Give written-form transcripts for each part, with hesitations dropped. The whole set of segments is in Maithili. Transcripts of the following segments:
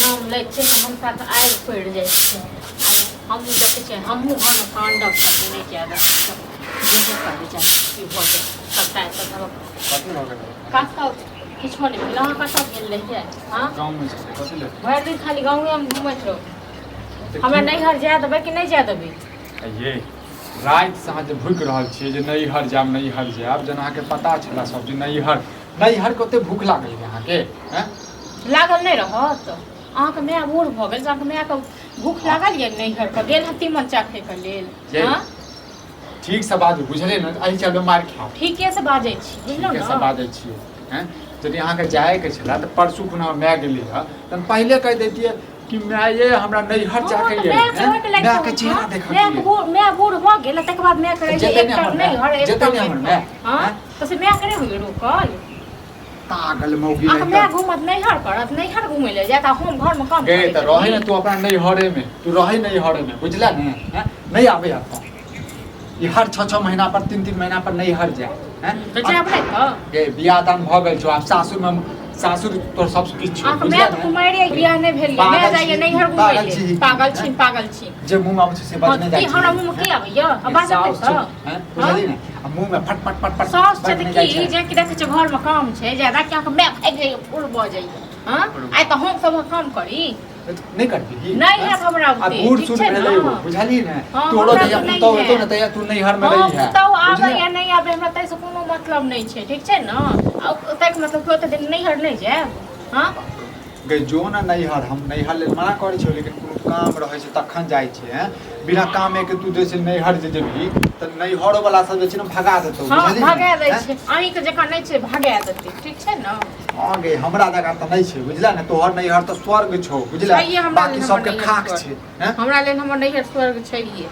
नाम लै छै तऽ मनसा के आगि पड़ि जाइ छै। आइ हमहूँ देखै छियै, हमहूँ घरमे तांडव करबै, नहि जायब जेबे करबै, चाहे की भऽ जाय। सबटा एतऽ कथी भऽ गेलै? कतऽ किछो नहि भेल। अहाँ कतऽ गेल रहियै? हँ, गाँवमे छलै, कथी लेल? भरि दिन खाली गाँवेमे घुमैत रहू। हमरा नैहर जाय देबै कि नहि जाय देबै? ये रातिसँ अहाँ जे भूकि रहल छियै जे नैहर जायब, नैहर जायब, जेना अहाँके पता छलै सब जे नैहर नैहरके ओते भूख लागल यऽ अहाँके? आँय, लागल नहि रहत? अहाँके माय बूढ़ भऽ गेल, अहाँके मायके भूख लागल यऽ नैहरके? गेल हँ तीमन चाखैके लेल। ये हँ, ठीकसँ बाजू, बुझलियै ने? एहि चलू मारि खायब। ठीके से बाजै छी, बुझलहुँ ठीकेसँ ने? बाजै छियै। आँय, यदि अहाँके जायके छलै तऽ परसू खुना माय गेली हँ तहन पहिले कहि दैतियै कि माय ये हमरा नैहर हँ, जाके तऽ ये मायके आँय? रोकि लागि मायके जाउ, चेहरा हँ? देखऽ मायके बूढ़, माय बूढ़ भऽ गेल, तकर बाद मायके रहै जेतै नहि एकटा हमर माय, नैहर, जेतै एकटा नहि हमर माय, हँ, आँय? तऽ से मायके नहि होइए रोकल? पागल मौगी। अहाँके माय घूमत नैहर करत, नैहर घूमै लए जायत आ हम घरमे काम गे करैत तऽ रहै रही। ने तू अपना नैहरे में, तू रहै नैहरे में, बुझला ने? हैं? नहि आबै अपन ई हर 6-6 महीना पर, 3-3 महीना पर नैहर जाए, हैं? तऽ जायब नहि तऽ? गे, बियाह दान भऽ गेल छौ, आब सासुर में, सासुर तोर सब किछु छौ, अहाँके बुझला माय तऽ ने? कुमारिए, बियाह नहि भेल यऽ, माय पागल जाइए छी, नैहर घूमै पागल लेल। छी। पागल छी, पागल छी। जे मुँह में आबै छै से हँ, बजने जाइ की छै। हमरा मुँहमे की आबैए? आ बाजब नहि साउस छौ, तऽ? हैं? बुझलिही ने? आ मुँह में फट फट फट फट साउस छै बजने तऽ जाइ की छै। जे कि देखै छियै घरमे काम छै ज्यादा कि अहाँके माय भागि जाइए, फूल भऽ जाइए। हँ, आइ तऽ हम सभक काम करी। नहि करबिही? नहि हैत हमरा आ बुते, बूढ़ ठीक सूढ़ छै भेलै ने? ओ, बुझलिही ने? हँ, तोरो हमरा जहिया तऽ नहि पुतहु हेतौ हैत। ने तहिया तू नैहर में हँ, रही है। पुतहु आबै बुझलिही? या नहि आबै, हमरा ताहिसँ कोनो मतलब नहि छै, ठीक छै ने? आ ताहिके मतलब कि ओतेक दिन नैहर नहि जायब? हँ गै, जो ने नैहर। हम नैहर लेल मना करै छियौ, लेकिन कोनो काम रहै छै तखन जाइ छै। हैं, बिना कामे के तू जे छै नैहर जे जेबही तऽ नैहरो वाला सब जे छै ने भगा देतौ। हँ, बुझलिही ने? भगा दै हैं? छै। अहीँके जकाँ नहि छै भगा देतै, ठीक छै ने? हँ गे, हमरा जकाँ तऽ नहि छै, बुझला ने? तोहर नैहर तऽ स्वर्ग छौ, बुझला? छैहे हमरा बाकी लेल हमर सबके नैहर खाक स्वर्ग। छै, हैं? हमरा लेल हमर नैहर स्वर्ग छैहे।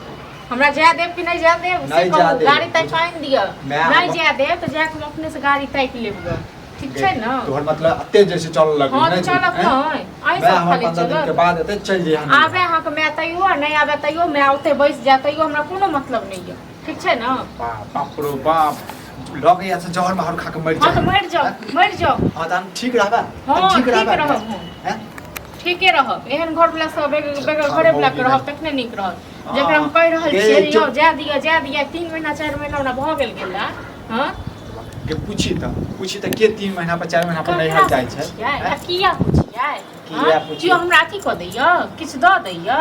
हमरा जाय देब कि नहि जाय देब से नहि जाय कहू। देब। गाड़ी ताकि आनि दिअ। माय नहि जाय देब तऽ जाके हम अपने से गाड़ी ताकि लेब गऽ, ठीक छै ने? तोहर मतलब एते जैसे चल लगै हँ, नहि चलब हैं? नहि, अहीं माय सब हमर खाली 15 दिन के चलब। बाद एतै, चलि जइहे नैहर। आबे अहाँके माय तैयो आ नहि आबे तैयो, माय ओतै बैस जाय तैयो हमरा कोनो मतलब नहि यऽ, ठीक छै ने? बाप बाप रो बाप, लगैया से जहर माहौर खा के मरि हँ, तऽ जाए। मरि जाउ, मरि जाउ। हँ, तहन ठीक रहबा? हँ, तहन ठीक ठीक रहबा? रहब हम। हैं? ठीके रहब। एहन घर वाला सब बेगर घरे वाला के रहब तखने नीक रहत। जकरा हम कहि रहल गे, छियै चुप। यौ जाय दिअ, जाय दिअ, 3 महीना 4 महीना हमरा भऽ गेल गेला। हँ, के पूछी तऽ, पूछी तऽ के 3 महीना पर 4 महीना पर नैहर जाइ छै? पुछियै आ किया पुछियै? किया हँ? पुछियै? केओ हमरा अथी कऽ दैया, किछु दऽ दैया?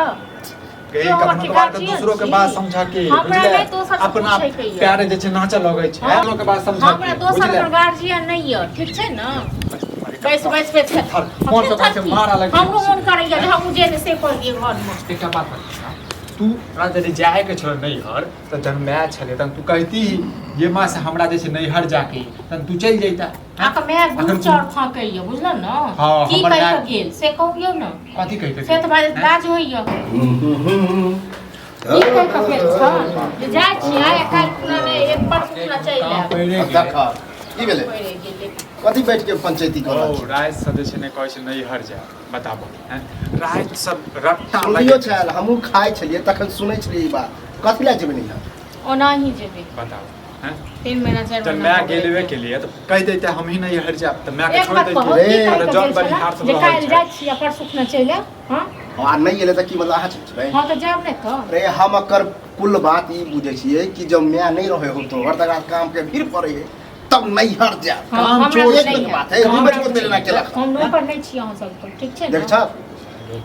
गे, केओ हमर कखनो के कभार तऽ गार्जियन दूसरो के छी? बात समझ के हमरा बुझले, नहि दोसर से अपना पूछैके यऽ। प्यारे जे छै नाचऽ लगै छै। हँ। दूसरो के बात समझ हमरा के दोसर बुझले। हमर गार्जियन नहि यऽ, ठीक छै ने? बैस बैस बैस। थर, मोन तऽ कहै छै मारा लगै। हमरो मोन करैया जे हमहूँ जे ने से कऽ दियै घरमे। एकटा बात बता, तू तोरा यदि जायके छौ नैहर तऽ जहन माय छलै तहन तू कहिती जे माँ से हमरा जे छै नैहर जाके, तहन तू चलि जैता। अहाँके माय अखन गुड़ चाउर फाँकैया, बुझलहुँ ने? हँ, की हमर कहि माय- कऽ गेल से कहियौ ने। कथी कहि कऽ से तऽ गेल? बाजैत लाज होइया। की कहि कऽ गेल छल जे जाइ छी आइ काल्हि खुना नहि, एक परसू खुना चलि काम आयब। पड़ि गेल। देख, की भेलै? पड़ि गेलै। कथी बैठ के पंचायती कर रहल ओ छी? राति से जे छै ने कहै छै नैहर जाय, बताबो हैं? राति सब रट्टा सुनलियो लगेने छल, हमहूँ खाइ छलियै तखन सुनै छलियै ई बात। कथी लए जेबै नैहर? ओनाही जेबै। बताओ हैं? 3 महीना चारि जब महीना माय भऽ गेलै। गेलबे के लिए तऽ कहि दैते हमही नैहर जायब तऽ माय के एक छोड़ि बात कहू, दैतियै। की रे, कहि कऽ जन गेल बनिहार छलै सब जे रहल काल्हि छै। जाइ छी आ परसू खुना चलि आयब? हँ, आ नहि एलै तऽ की मतलब अहाँ चलि जेबै? हँ, तऽ जायब नहि तऽ? रे, हम एकर कुल बात ई बुझै छियै कि जब माय नहि रहै हो तोहर तकरा काम के भीड़ पड़ै है तब नैहर जायब। हँ, काम हमरा चोर तऽ एक नहि बेर हैत। बात है, दू बेर बोलि ना केलक। हम नौकर नहि छी अहाँ सबके, ठीक छै ने? देख छ,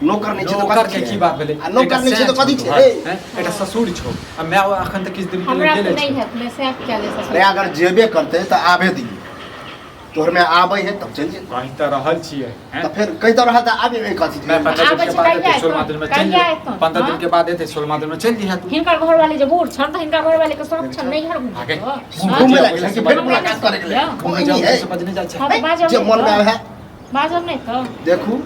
नौकर नहि छै तऽ नौकर कथी के की छै? बात भेलै? आ नौकर नहि छै तऽ कथी छै रे? हैं? एकटा ससुर छौ आ माय अखन तक किछु दिन के हमरा लेल तऽ गेले नहि छै। हैत, मैं सएह कए ले अरे ससुर। अगर जेबे करतै तऽ आबे दियौ, तोहर में आबै है तब चलि जेतै। कहि तऽ रहल छियै हैं? तऽ फेर कहि तऽ रहल तऽ आबे में कथी मैं छै? 15 दिन आबै के छै बाद कहिया एतै, 16 एतौ? दिन में चलि कहिया जेबै। एतौ? 15 दिन हँ? के बाद एतै, 16 दिन में चलि जइहे तू। हिनकर घरवाली जे बूढ़ छनि तऽ हिनकर घरवाली के शौक छनि नैहर आगे। घुमैके। हँ? घूमे लागि गेलै कि फेर हमरा मुलाकात करे के लेल? नहि घूमे जाउ, है। से बजने जाइ छै। हँ, तऽ बाजब जे नहि मन में तऽ? आबै है। बाजब नहि तऽ? देखू,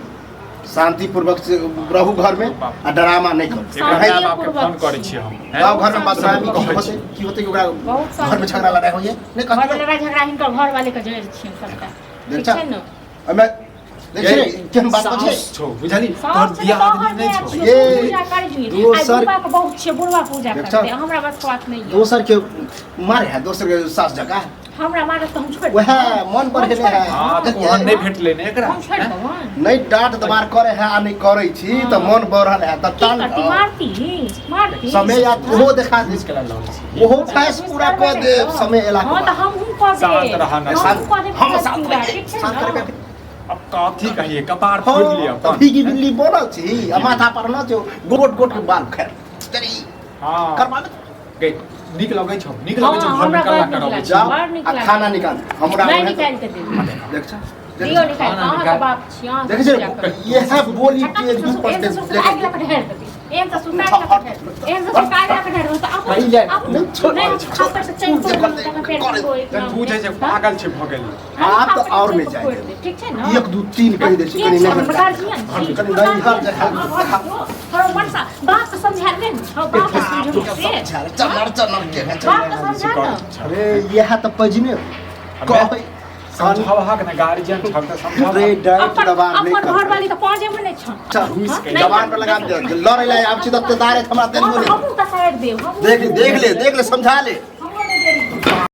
शांतिपूर्वक से रहू घर में आ ड्रामा नहि करू। एकरा माय बाप के शांतिपूर्वक फोन करै छी। छियै हम, हैं? गाँव घर में बदनामी की कहै होतै? छी। की होतै कि ओकरा बहुत घर में झगड़ा लड़ाइ होइए नहि? घर में कहतै लड़ाइ झगड़ा हिनकर घरवाली के जड़ि छियनि सबटा, देख ठीक छा। छै ने? ओहिमे देख छी ने केहन बात साउस छै। छौ, बुझली? साउस तोहर छै तऽ दियादनी तोहर नहि माय छौ। छियौ, ये, पूजा करबिही। आइ दोसर- बुढ़बा के बहुत छियै, बुढ़बा पूजा देख करतै, छा। हमरा बस के बात नहि यऽ। दोसर के मारे है, दोसर के सास जकाँ। हमरा मारत तऽ हम छोड़ि वएह देबै। मन बढ़ेने है। हाँ तऽ ओहन नहि भेटलै ने एकरा हम छोड़ि देबै। नहीं डांट दबार करे है आ नहीं करे छी तऽ मन बढ़ल है तऽ की तान करती मारती मारती समय याद ओहो देखा दे पुलिस के लऽ छी ओहो फैस पूरा कऽ दे समय एला के हाँ तऽ बाद। हमहूँ कऽ देब। शांत रह ना, हमहूँ कऽ देब हम फैस शांत पूरा, रहियै, ठीक छै शांत ने? रहियै। अब कथी कहिए कपार फोड़ि लिअ हाँ, तऽ अपन भीगी बिल्ली बनल छी आ माथा पर न छौ गोट गोट के बाल खैर चली हाँ करबा दे। गई नीक लगै छौ नीक लगै छौ हाँ, घर में हमरा कल्ला बड़ नीक करबै लागै। जाओ बड़ नीक आ लागै। खाना निकाल हमरा नहि ओहे तऽ- निकालि कऽ देब देख छ दियौ निकालि खाना अहाँके निकाल। बाप छी अहाँ देखै छै इएह बोली तेज ऊपर एहन से से सुताइ लऽ कऽ ढेर देती एहन से सुताइ लऽ कऽ ढेर एहन से सुताइ लऽ कऽ ढेर देती कहि जाय। अपन नहि खापर से चलि तखन फेर जहन बुझै छै पागल छै भऽ गेली आब तऽ आओर नहि जाइ देब। ठीक छै ने एक दू तीन कहि दै छी कनि के नहि छै? गार्जियन छी। कनि नैहर देखा मनसा बाप के समझा दे ने हँ, बाप के समझो से चनर चनर के है, बाप के चनर। समझा ने अरे इएह तऽ पजने कहै समझावहक ने गार्जियन छक तऽ समझावहक रे डांट अपन दबार नहि अपन करतै। घरवाली तऽ पाँचे में नहि छौ चल, घुसि के जबान पर लगा दे लड़ै लए आब छी तऽ दारे हमरा तेल हमहूँ तऽ साइड देब हमहूँ देख देख ले देख ले समझा ले हमहूँ नहि देब।